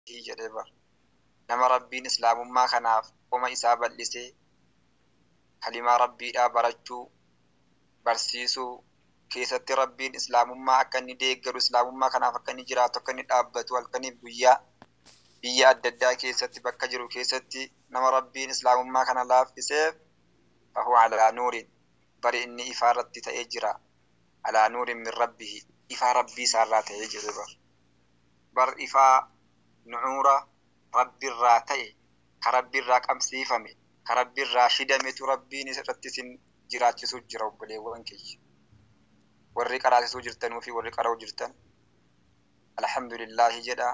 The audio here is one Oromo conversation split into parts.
Jedhee bar. Nama Rabbiin islaamummaa kanaaf qoma isaa bal'isee kalimaa Rabbiidhaa barachuu, barsiisuu keessatti Rabbiin islaamummaa akka inni deeggaru, islaamummaa kanaaf akka inni jiraatu, akka inni dhaabbatu halkaniif guyyaa biyya adda addaa keessatti, bakka jiru keessatti nama Rabbiin islaamummaa kana laaffiseef, fahuwa alaa nuurin, bari inni ifaa irratti ta'ee jira. Alaa nuurin min rabbihi, ifaa Rabbii isaarraa ta'ee jira. Bar ifaa nuura Rabbiirraa ta'e, ka Rabbiirraa qabsiifame, ka Rabbiirraa shidametu Rabbiin irratti isin jiraachisuu jira. Obboleewwan kiyya, warri qaraasisuu jirtanuu fi warri qara'uu jirtan, alhamdulillaahi jedha.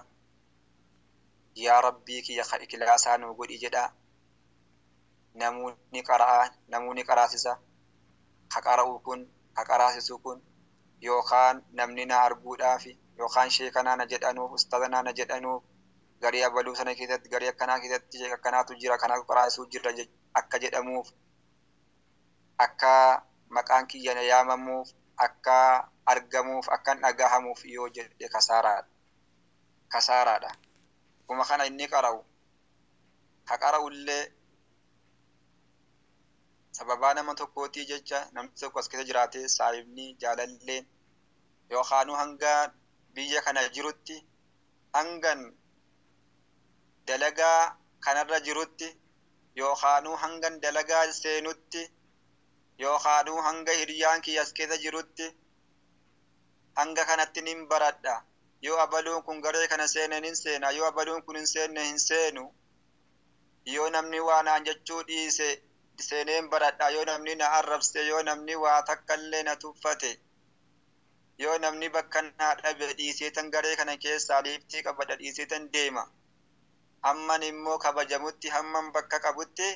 Yaa Rabbii kiyya, ka ikhlaasaa nuu godhi jedha. Namuuni qara'a, namuuni qaraasisa. Ka qara'u kun, ka qaraasisu kun, yookaan namni na arguudhaafi, yookaan sheekanaa na jedhanuuf, ustaazanaa na jedhanuuf, garii abaluu sana keessatti, garii akkanaa keessatti sheeka akkanaatu jira, kanaatu qaraasisuu jira akka jedhamuuf, akka maqaan kiyya na yaamamuuf, akka argamuuf, akka dhagahamuuf yoo jedhe, kasaaraadha. Kasaaraadha. Kuma kana inni qara'u, ka qara'ullee sababaa nama tokkootii jecha, namni tokko as keessa jiraate, saahibni jaalalleen yookaanuu hanga biyya kana jirutti, hangan dalagaa kanarra jirutti, yookaanuu hangan dalagaa seenutti, yookaanuu hanga hiriyaan kiyya as keessa jirutti, hanga kanatti nin baradha, yoo abaluun kun garee kana seene nin seena, yoo abaluun kun hin seenne hin seenu, yoo namni waa naan jechuu dhiise seeneen baradha, yoo namni na arrabse, yoo namni waa takkallee na tuffate, yoo namni bakka naa dhabe dhiiseetan garee kana keessaa liiftii qabadha, dhiiseetan deema, hamman immoo kabajamutti, hamman bakka qabutti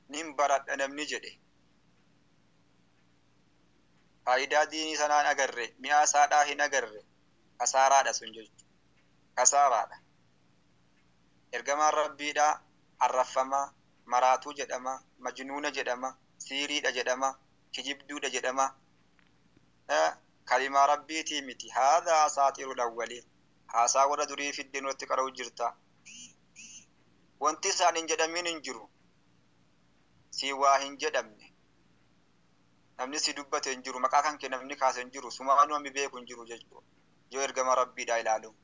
nin baradha namni jedhe, faayidaa diinii sanaan agarre, mi'aa isaadhaa hin agarre, kasaaraadha sun jechuudha. Kasaaraadha. Ergamaan Rabbiidhaa arraffamaa, maraatuu jedhama, majnuuna jedhama, siiriidha jedhama, kijibduudha jedhama. Kalimaa Rabbiitii miti. Haadha asaatiirul awwaliin. Haasaa warra durii fiddee nurratti qara'u jirta. Wanti isaan hin jedhamin hin jiru. Si waa hin jedhamne. Namni si dubbate hin jiru. Maqaa kan kee namni kaase hin jiru. Sumaanuu namni beeku hin jiru jechuudha. Yoo ergama Rabbiidhaa ilaalu.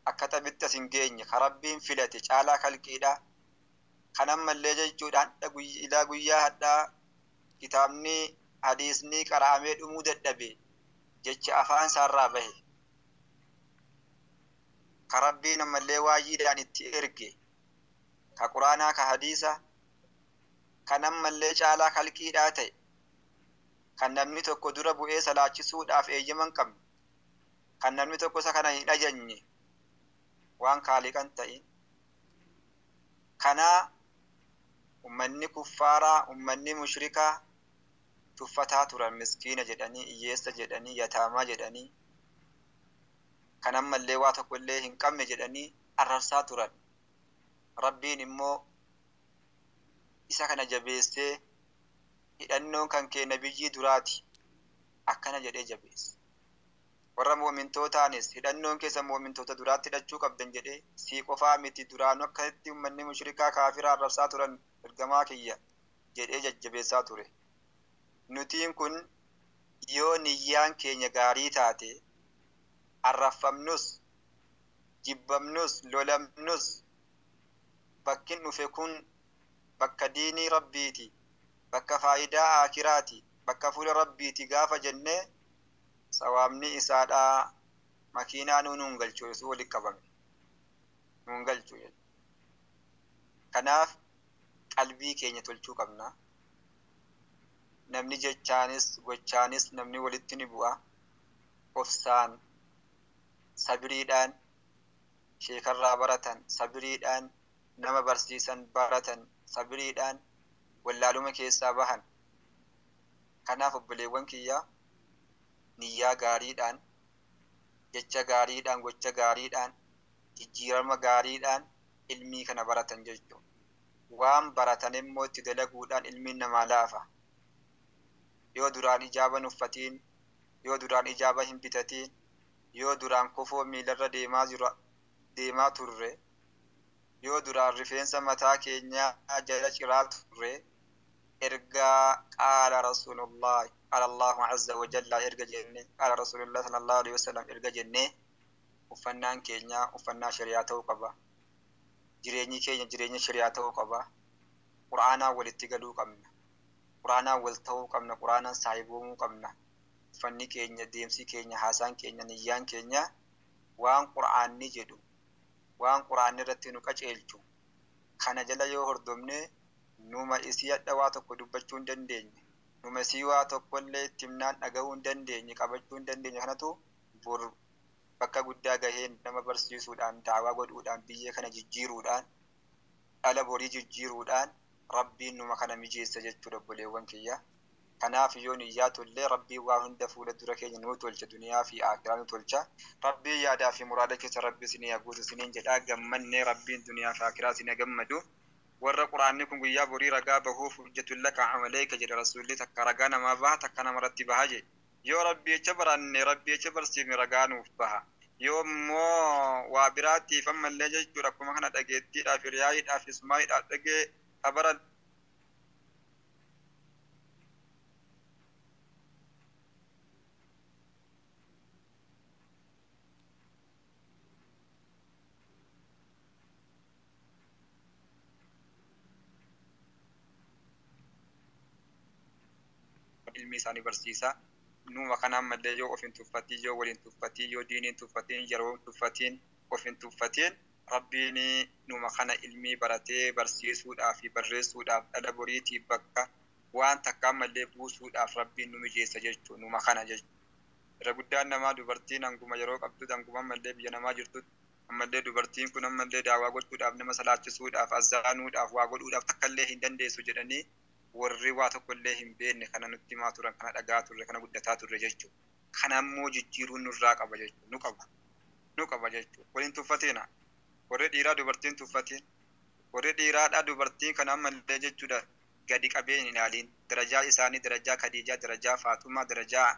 Akka taphitti as hin geenye. Ka Rabbiin filate caalaa kalqiidha. Kan ammallee jechuudha ilaa guyyaa hadhaa kitaabni hadiisni qara'amee dhumuu dadhabe jecha afaan isaarraa bahe. Ka Rabbiin ammallee waayiidhaan itti erge. Ka quraanaa, ka hadiisa, kan ammallee caalaa kalqiidhaa ta'e. Kan namni tokko dura bu'ee salaachisuudhaaf eeyyama hin qabne. Kan namni tokko isa kana hin ajajne. Waan kaaliqan ta'in. Kanaa ummanni kuffaaraa, ummanni mushrikaa tuffataa turan, miskiina jedhanii, hiyyeessa jedhanii, yataamaa jedhanii, kan ammallee waa tokko illee hin qabne jedhanii arrabsaa turan. Rabbiin immoo isa kana jabeessee, hidhannoon kan kee nabiyyii duraati akkana jedhee jabeesse. Warra mu'mintootaanis hidhannoon keessa mu'mintoota duraatti hidhachuu qabdan jedhee, sii qofaa miti, duraanuu akkasitti ummanni mushrikaa kaafiraa arrabsaa turan ergamaa kiyya jedhee jajjabeessaa ture. Nutiin kun yoo niyyaan keenya gaarii taate, arraffamnus, jibbamnus, lolamnus, bakkin dhufe kun bakka diinii Rabbiiti, bakka faayidaa aakiraati, bakka fuula Rabbiiti gaafa jennee, sawaabni isaadhaa makiinaa nuun galchu isuu walitti qabame nuun galchu. Kanaaf qalbii keenya tolchuu qabna. Namni jechaanis gochaanis namni walitti ni bu'a. Obsaan, sabiriidhaan sheekarraa baratan, sabiriidhaan nama barsiisan baratan, sabiriidhaan wallaaluma keessaa bahan. Kanaaf obboleewwan kiyyaa, niyyaa gaariidhaan, jecha gaariidhaan, gocha gaariidhaan, jijjiirama gaariidhaan ilmii kana baratan jechuudha. Waan baratan immoo itti dalaguudhaan ilmiin namaa laafa. Yoo duraan ijaaba hin uffatiin, yoo duraan ijaaba hin bitatiin, yoo duraan kofoo miilarra deemaa turre. Yoo duraan rifeensa mataa keenyaa jala ciraa turre, erga qaala rasuulullah, qaala Allahu azza wa jalla erga jenne, qaala rasuulullah sallallahu alaihi wasallam erga jenne, uffannaan keenya uffannaa shari'aa ta'uu qaba. Jireenyi keenya jireenya shari'aa ta'uu qaba. Qur'aanaan walitti galuu qabna. Qur'aanaan wal ta'uu qabna. Qur'aanaan saahiboomuu qabna. Uffanni keenya, deemsi keenya, haasaan keenya, niyyaan keenya waan qur'aanni jedhu, waan qur'aanni irratti nu qaceelchu kana jala yoo hordofne, numa isii hadha waa tokko dubbachuu hin dandeenye, numa isii waa tokkollee itti himnaan dhagahuu hin dandeenye, qabachuu hin dandeenye, kanatu bor bakka guddaa gahee nama barsiisuudhaan, daawaa godhuudhaan, biyya kana jijjiiruudhaan, dhala borii jijjiiruudhaan rabbiin numa kana mijeessa jechuudha, obboleewwan kiyya. Kanaaf yoo niyyaa tollee, rabbiin waa hunda fuula dura keenya nuu tolcha, duniyaa fi akiraa nu tolcha. Rabbiin yaadaa fi muraada keessa rabbi isinii haa guutu isiniin jedhaa. Gammannee rabbiin duniyaa fi akiraa isinii haa gammadu. Warra quraanni kun guyyaa borii ragaa bahuuf, hujjatun laka amaleeka jedha rasuulli, takka ragaa namaa baha, takka namarratti baha jedhe. Yoo rabbi jecha baranne, rabbi jecha barsiifne, ragaa nuuf baha. Yoo immoo waa biraatiif ammallee jechuudha, akkuma kana dhageettiidhaaf, hiriyaayiidhaaf, ismaayiidhaaf dhagee kabara ilmi isaanii barsiisa. Numa kana ammallee yoo of hin tuffatiin, yoo waliin tuffatiin, yoo diiniin tuffatiin, yeroo tuffatiin, of hin tuffatiin, rabbiin numa kana ilmii baratee barsiisuudhaaf fi barreessuudhaaf, dhala boriitiif bakka waan takka ammallee buusuudhaaf rabbiin nu mijeessa jechuudha, numa kana jechuudha. Irra guddaan namaa dubartiin hanguma yeroo qabdu, hanguma ammallee biyya namaa jirtu, ammallee dubartiin kun ammallee daawaa gochuudhaaf, nama salaachisuudhaaf, azzaanuudhaaf, waa godhuudhaaf takkallee hin dandeessu jedhanii warri waa tokkollee hin beekne kana nutti himaa turan, kana dhagaa turre, kana guddataa turre jechuudha. Kana ammoo jijjiiruun nurraa qaba jechuudha. Nu qaba. Nu qaba jechuudha. Waliin tuffatina. Warri dhiiraa dubartiin tuffatiin. Warri dhiiraadhaa dubartiin kana ammallee jechuudha gadi qabee hin ilaaliin. Darajaa isaanii, darajaa Khadiijaa, darajaa Faaxumaa, darajaa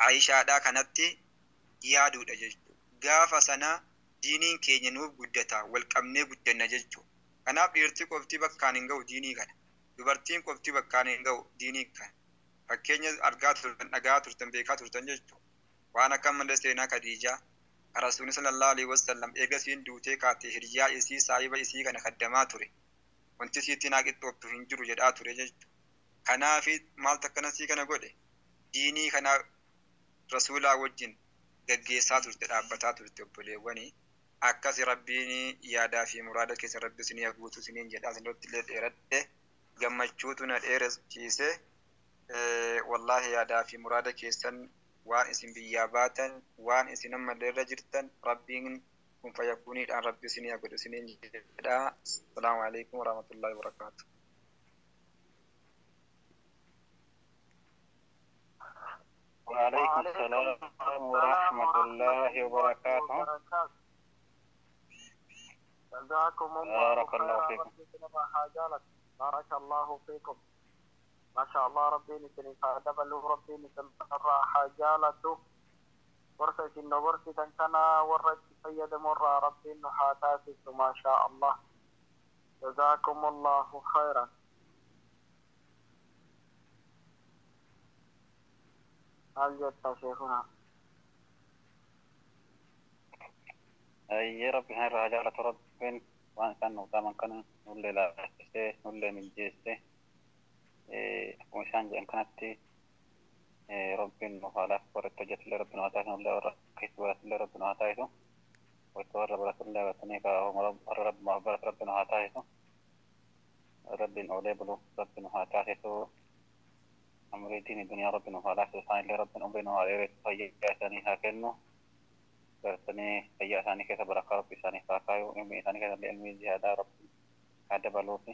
Aayishaadhaa kanatti yaaduudha jechuudha. Gaafa sana diiniin keenya nuuf guddata, wal qabnee guddanna jechuudha. Kanaaf dhiirti qofti bakkaan hin ga'u diinii kana. Dubartiin qofti bakkaan hin ga'u diinii kana. Fakkeenya argaa turtan, dhagaa turtan, beekaa turtan jechuudha. Waan akka ammallee seenaa Khadiijaa, Rasuulli sallallahu alaihi wasallam eega isiin duutee kaate hiriyaa isii, saahiba isii kana kaddamaa ture. Wanti isiitti naa qixxooftu hin jiru jedhaa ture jechuudha. Kanaafi maaltu akkana sii kana godhe? Diinii kana rasuulaa wajjin gaggeessaa turte, dhaabbataa turte, obboleewwanii. Akkasi rabbiin yaadaa fi muraada keessa rabbi isinii haa guutu isiniin jedhaa. Isinirratti illee dheeradhe, gammachuutu na dheerachiise. Wallaahi yaadaa fi muraada keessan, waan isin biyyaa baatan, waan isin ammallee irra jirtan, rabbiin kun fayyakuuniidhaan rabbi isinii haa godhu isiniin jedhaa. Assalaamu alaikum warahmatullahi wabarakaatu. وعليكم السلام ورحمة الله وبركاته. جزاكم الله بارك الله خيرا. فيكم. ربي حاجالك، بارك الله فيكم، ما شاء الله، ربي نسني فادبلو، ربي نسن حاجالته ورثة إن ورثة كان ورث سيد مرة ربي نحاتاتك، ما شاء الله، جزاكم الله خيرا. هل جدت شيخنا؟ أي ربي هاي رجالة ربين waan isaan nuuf dhaaman kana nullee laaffisee, nullee mijjeessee, akkuma isaan jedhan kanatti rabbiin nuuf haa laaffisu. Warra itti hojjetullee rabbi nu haa taasisu, nullee warra keessa baratullee rabbi nu haa taasisu, warra baratullee baratanii warra rabbumaaf baratu rabbi nu haa taasisu, rabbiin oolee bulu rabbi nu haa taasisu, amrii diini duniyaa rabbi nuuf haa laaffisu. Isaanillee rabbiin umrii nu haa dheeressu, fayyaa isaanii haa kennu, gartanii fayyaa isaanii keessa barakaa rabbi isaaniif haa kaayu, ilmi isaanii keessa illee ilmi ziyaadaa rabbi haa dabaluufi,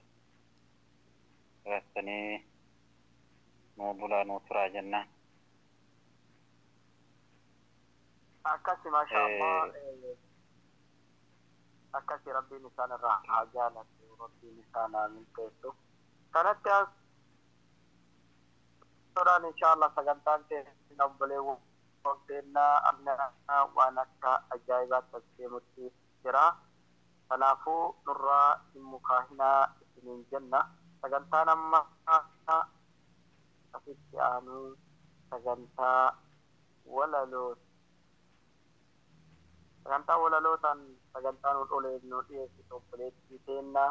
gartanii nuu bulaa, nuu turaa jennaan. Akkasi, maasha Allah, akkasi rabbiin isaan irraa haa jaalatu, rabbiin isaan haa milkeessu. Kanatti as sodaan insha Allah sagantaan keenya, obboleewwan keenya, waan akka ajaa'ibaatti as deemutti jira. Kanaafuu nurraa hin mukaahinaa isiniin jenna. Sagantaan amma asitti aanuu sagantaa walaloo. Sagantaa walalootaan sagantaa nu dholee nu dhiyeessitu obboleettii teennaa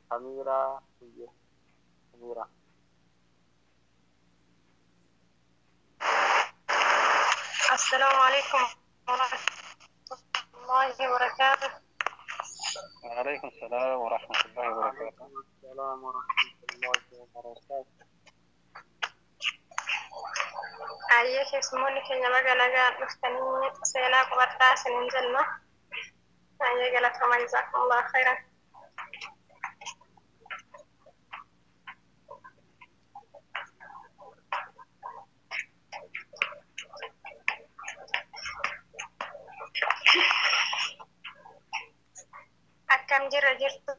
Samiiraa Biyye. Samiiraa. السلام عليكم ورحمة الله وبركاته. وعليكم السلام ورحمة الله وبركاته. وعليكم السلام ورحمة الله وبركاته. Ayyee keessummoonni keenya baga nagaan dhuftanii seenaa qubadhaa isiniin jenna. Ayyee galatooma jazaakumullahu khairan. Akkam jirra jirtu